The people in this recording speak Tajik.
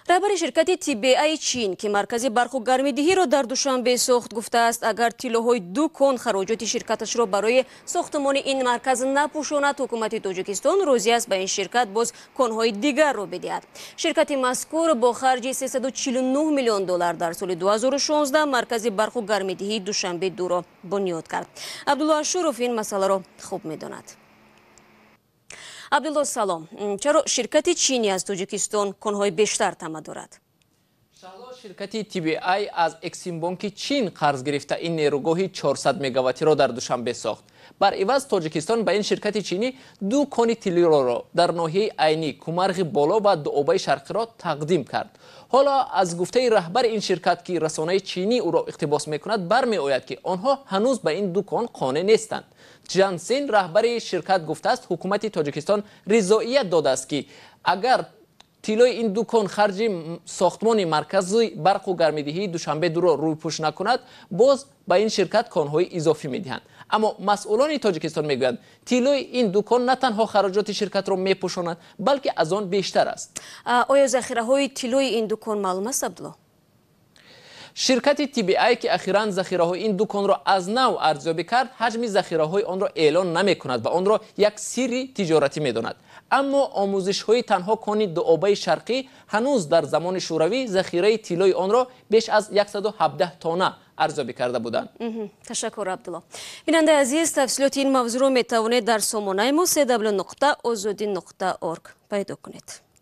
Раҳбари ширкати ТБАи Чин, ки маркази барқу гармидиҳиро дар Душанбе сохт, гуфтааст, агар тиллоҳои ду кон хароҷоти ширкаташро барои сохтмони ин марказ напӯшонад, ҳукумати Тоҷикистон розӣ аст ба ин ширкат боз конҳои дигарро бидиҳад. Ширкати мазкур бо харҷи 349 миллион доллар дар соли 2016 маркази барқу гармидиҳии Душанбе дуро бунёд кард. Абдулло Ашуров ин масъаларо хуб медонад. Абдулло, салом. Чаро ширкати чинӣ аз Тоҷикистон конҳои бештар тама дорад? Шаҳло, ширкати TBI аз Эксимбонки Чин қарз гирифта ин нерӯгоҳи 400 мегаваттиро дар Душанбе сохт. Бар иваз Тоҷикистон ба ин ширкати чинӣ ду кони тиллоро дар ноҳияи Айнӣ, Кумарғи Боло ва Дуобаи Шарқиро тақдим кард. Ҳоло аз гуфтаи раҳбари ин ширкат, ки расонаи чинӣ ӯро иқтибос мекунад, бармеояд, ки онҳо ҳанӯз ба ин ду кон қонеъ нестанд. Ҷан Син, раҳбари ширкат, гуфтааст, ҳукумати Тоҷикистон ризоият додааст, ки агар тиллои ин ду кон харҷи сохтмони маркази барқу гармидиҳии Душанбе дуро рӯйпӯш накунад, боз ба ин ширкат конҳои изофӣ медиҳанд. Аммо масъулони Тоҷикистон мегӯянд, тиллои ин ду кон на танҳо хароҷоти ширкатро мепӯшонад, балки аз он бештар аст. Оё захираҳои тиллои ин ду кон маълум аст, Абдулло? Ширкати TBI, ки ахиран захираҳои ин ду конро аз нав арзёбӣ кард, ҳаҷми захираҳои онро эълон намекунад ва онро як сирри тиҷоратӣ медонад. Аммо омӯзишҳои танҳо кони Дуобаи Шарқӣ ҳанӯз дар замони Шӯравӣ захираи тиллои онро беш аз 117 тонна арзёбӣ карда буданд. Ташаккур, Абдулло. Бинандаи азиз, тафсилоти ин мавзӯъро метавонед дар сомонаи мо cw.ozodi.org пайдо кунед.